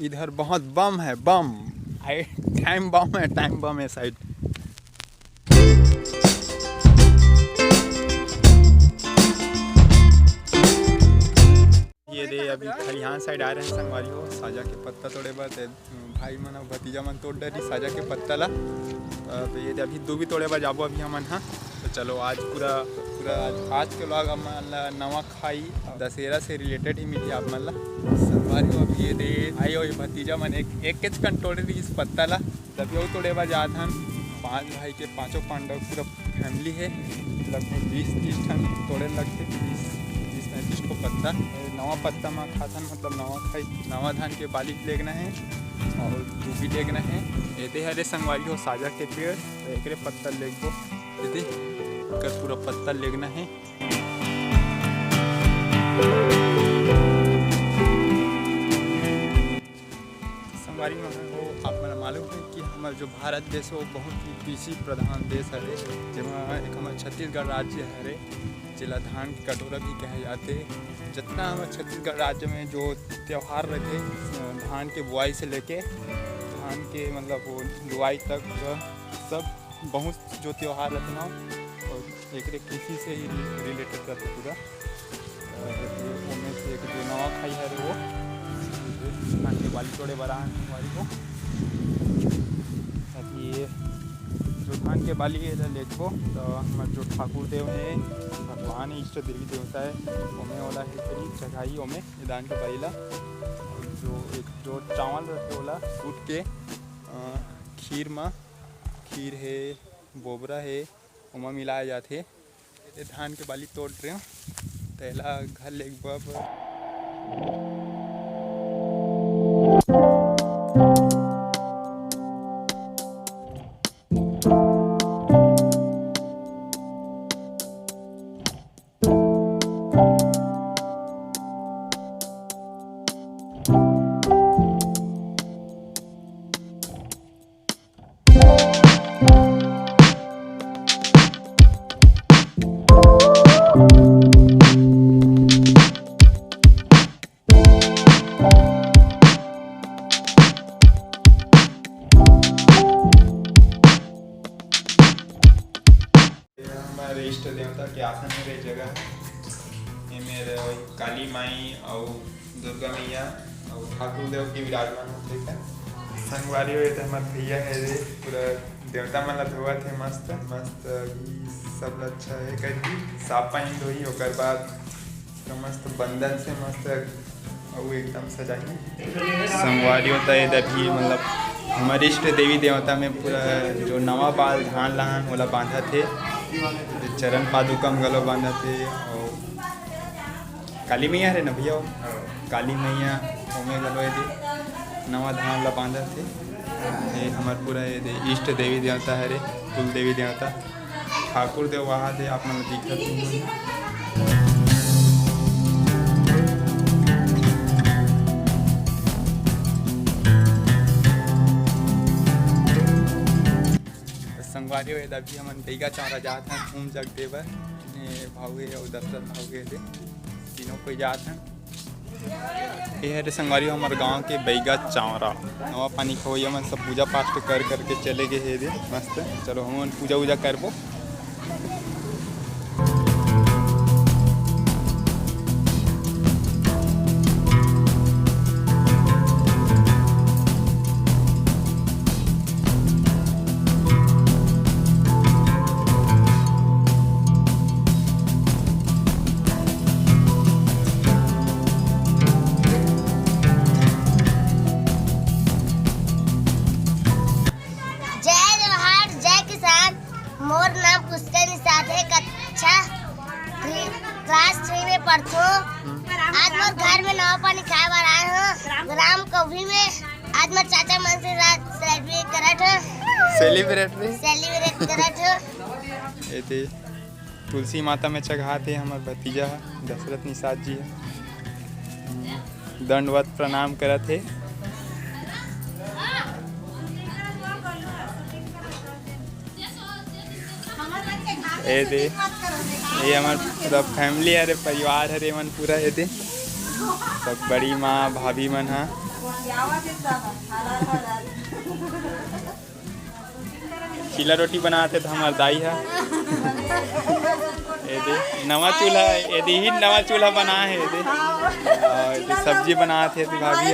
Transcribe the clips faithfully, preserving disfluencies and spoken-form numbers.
इधर बहुत बम है, बम। आई, टाइम बम है, टाइम बम है साइड। ये दे, अभी खलिहान साइड आ रहे हैं संगवारी हो, साजा के पत्ता तोड़े बर। ते भाई मन अउ भतीजा मन तोड़ डरी साजा के पत्ता ला। अ, तो ये दे, अभी दू भी तोड़े बर जाबो अभी हमन हा। तो चलो, आज पूरा, पूरा आज, आज के vlog हमन ला नवा खाई, दशहरा से related ही मिली आप मन ला। संगवारी हो, अभी ये दे, आई हो, ये भतीजा मन एक, एक के चिकन तोड़े रहिस पत्ता ला, तभी वो तोड़े बर जात हन। पांच भाई के पांचों पांडव पूरा family है, लगभग बीस तीस ठन तोड़े लगथे, तीस, तीस पैंतीस को पत्ता। नवा पत्ता मा खाथन, मतलब नवा खाई, नवा धान के बाली लेगना है और दूबी लेगना है। एदे हरे संगवारी हो साजा के पेड़, तो एकरे पत्ता लेगबो, एदे एकर पूरा पत्ता लेगना है। संगवारी मन हो, आप मन ला मालूम है कि हमर जो भारत देश हो, बहुत ही कृषि प्रधान देश हरे, जेमा एक हमर छत्तीसगढ़ राज्य हरे, जेला धान के कटोरा भी कहे जाथे। जितना हमर छत्तीसगढ़ राज्य में जो त्योहार रहथे, अ, धान के बुआई से लेके धान के, मतलब, वो लुआई तक, वह सब बहुत जो त्योहार रहथे ना, और एकरे कृषि से ही related रहथे पूरा। अ, ये ओमे से एक जो नवा खाई हरे वो, धान के बाली तोड़े बर आए हन संगवारी हो। अभी ये जो धान के बाली हे, एला लेगबो, तो हमर जो ठाकुर देव हे, भगवान हे, इष्ट देवी देवता हे, ओमे ओला हे करी चढ़ाई ओमे, ये धान के बाली ला। जो एक जो चावल रहथे, ओला कूट के, अ, खीर मा, खीर हे, बोबरा हे, ओमा मिलाए जाथे। ए धान के बाली तोड़ रहे हो, तेला घर ले बब। ये हमर इष्ट देवता के आसन हरे जगह हे। एमेर काली माई अउ दुर्गा मैया अउ ठाकुर देव के विराजमान होथे का। संगवारी हो, ये तो हमर भैया हे रे, पूरा देवता मन ला धोवत हे मस्त मस्त। अभी सब ला अच्छा हे करके साफ पानी धोई, ओकर बाद तो मस्त बंदन से मस्त अउ एकदम सजाही। संगवारी हो, त एदे भी मतलब हमर इष्ट देवी देवता में पूरा जो नवा बाल धान लहान ओला बांधत हे, चरण पादुका म घलो बांधत हे, अउ काली मैया हरे न भैया, वो काली मैया ओमे घलो एदे नवा धान ला बांधत हे। ये हमर पूरा एदे इष्ट देवी देवता हरे, कुल देवी देवता। ठाकुर देव वहा दे आप मन ला दिखत नहीं होही। संगवारी हो, एदे अभी हमन बैगा चौरा जात हन, घूम जग दे बर। ने भाऊ हे अउ दशरथ भाऊ हे दे, तीनों कोई जात हन। ये हरे संगवारी हो हमर गांव के बैगा चावरा। नवा पानी खवैया मन सब पूजा पाठ कर करके चले गए हे दे। मस्त, चलो हम पूजा वूजा करबो। जय जोहार, जय किसान। मोर नाम पुष्कर निषाद हे, कक्षा थ्री, क्लास थ्री में पढ़थों। आज मोर घर में नवा पानी खाए बर आए हों, ग्राम कौभी में। आज मोर चाचा मन से रात सेलिब्रेट करत हों। सेलिब्रेट रे? सेलिब्रेट करत हों। एदे तुलसी माता में चघात हे हमर भतीजा ह, दशरथ निषाद जी ह। दंडवत प्रणाम करत हे। एदे, ये हमर पूरा family हरे, परिवार हरे, मन पूरा एदे। सब बड़ी माँ, भाभी मन ह। चीला रोटी बनात हे त हमर दाई ह। ए दे, नवा चूल्हा, ए दे ही नवा चूल्हा बना हे, ए दे। अउ ए दे सब्जी बनात हे, ए दे भाभी ह।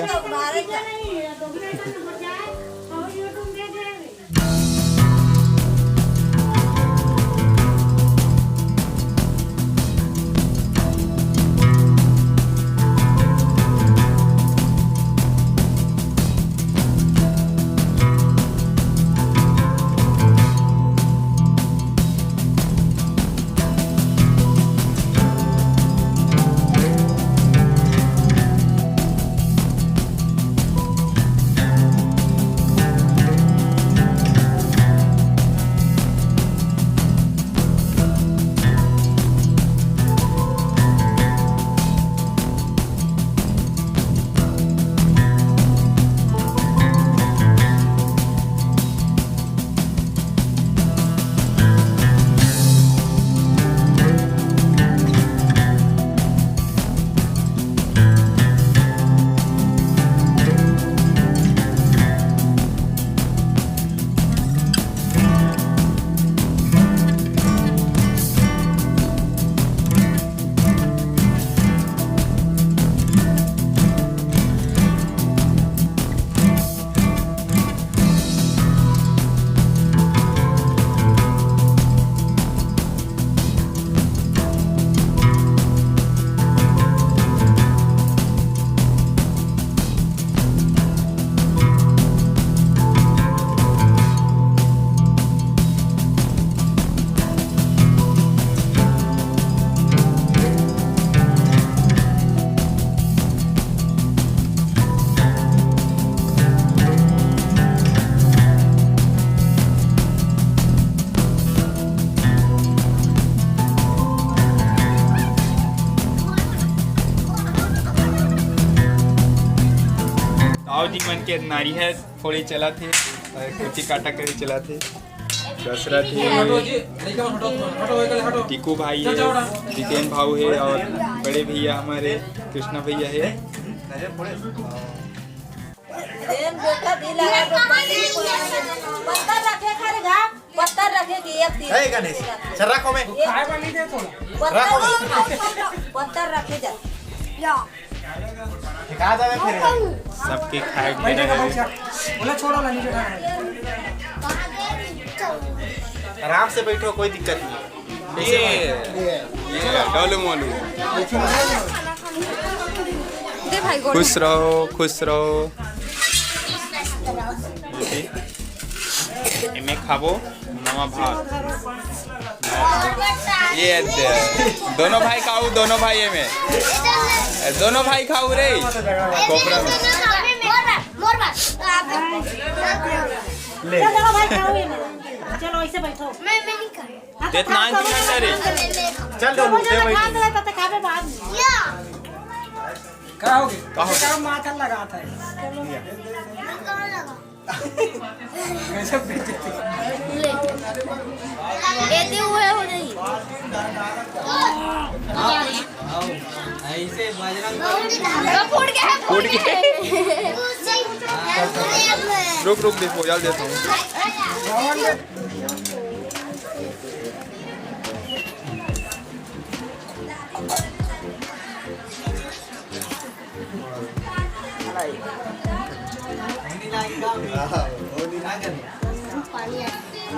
ताऊ जी मन के नारी हे। फोड़े चलत हे, अउ कुटी काटा करे चलत हे। दशरथ हे, टीकू भाई हे, जितेन भाऊ हे अउ बड़े भैया हमर कृष्णा भैया हे। पत्थर रखे खाली गा, पत्थर रखे कि एक दिन। हे गणेश, चल रखो में। खाए बर नहीं दे थोड़ा। पत्थर रखो। नहीं खाओ, पत्थर रखे जा। या। फेंका जावे फिर। सबके खाए के बेटे देना का है। बच्चा। बोला छोड़ो ना, नीचे उठाना है। आराम से बैठो, कोई दिक्कत नहीं। ये, ये, ये डोलू मोलू। दे भाई, गोड़ खुश रहो, खुश रहो। एमे खाबो नवा भात। ये दे। दोनों भाई खाऊ, दोनों भाई एमे। ए, दोनों भाई खाऊ रे। कोपरा में। मोर बात, मोर बात। ले। चलो भाई, खाओ ये में। चलो, ऐसे बैठो। मैं, मैं नहीं खाऊँ। हाँ, तो देत खा, नान खाओ, चिकन खाओ, रे। खाओ। चल, डोलू, चलो, दे भाई। खा, खा, खा, खा, बाद में। या। का हो गया? का हो गया? का माथा लगा था? गजब बेइज्जती। एती हुए हो नहीं। ऐसे बजरंग बली। फूट गया, फूट गया। रुक, रुक, देखो, यार, देता हूँ।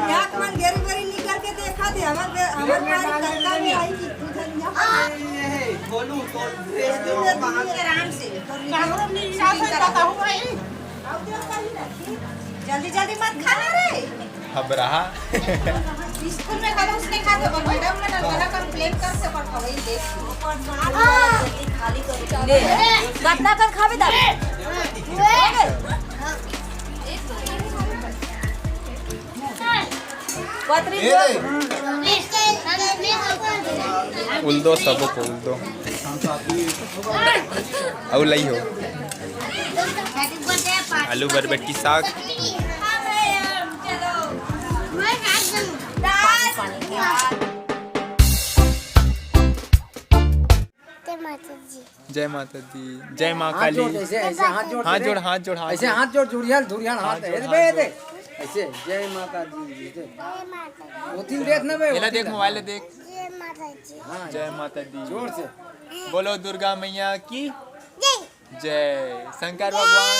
याक मन गेरी बेरी निकल के देखा थे, हमर बे-, हमर बारी कतका में आई कि तू धनिया। ये, ये, गोलू, तो ड्रेस दे दे, दे, आराम से। जल्दी जल्दी मत खाना रे। अब रहा। स्कूल में खाना उसने खा दे, पर मैडम ने ना गला कंप्लेन कर से पर खवाई दे। खाली कर ले। कतना कर खाबे दादा? पतरी ए जो। दे। उल दो सबको, उल दो। अउ लई हो। आलू बरबट्टी साग। जय माता जी। जय माता दी, जय माँ काली। ऐसे ऐसे हाथ जोड़, हाथ जोड़, हाथ जोड़, हाथ ऐसे जोड़। हाथ जोड़, जुड़ियाल धुरियाल हाथ। हाथ जोड़, हाथ जोड़। ऐसे जय माता दी। ओतिल देख ना बे। एला देख, मोबाइल देख। जय माता दी। जोर से। बोलो दुर्गा मैया की जय। शंकर भगवान,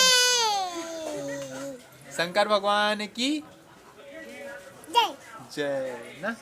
शंकर भगवान की जय। ना।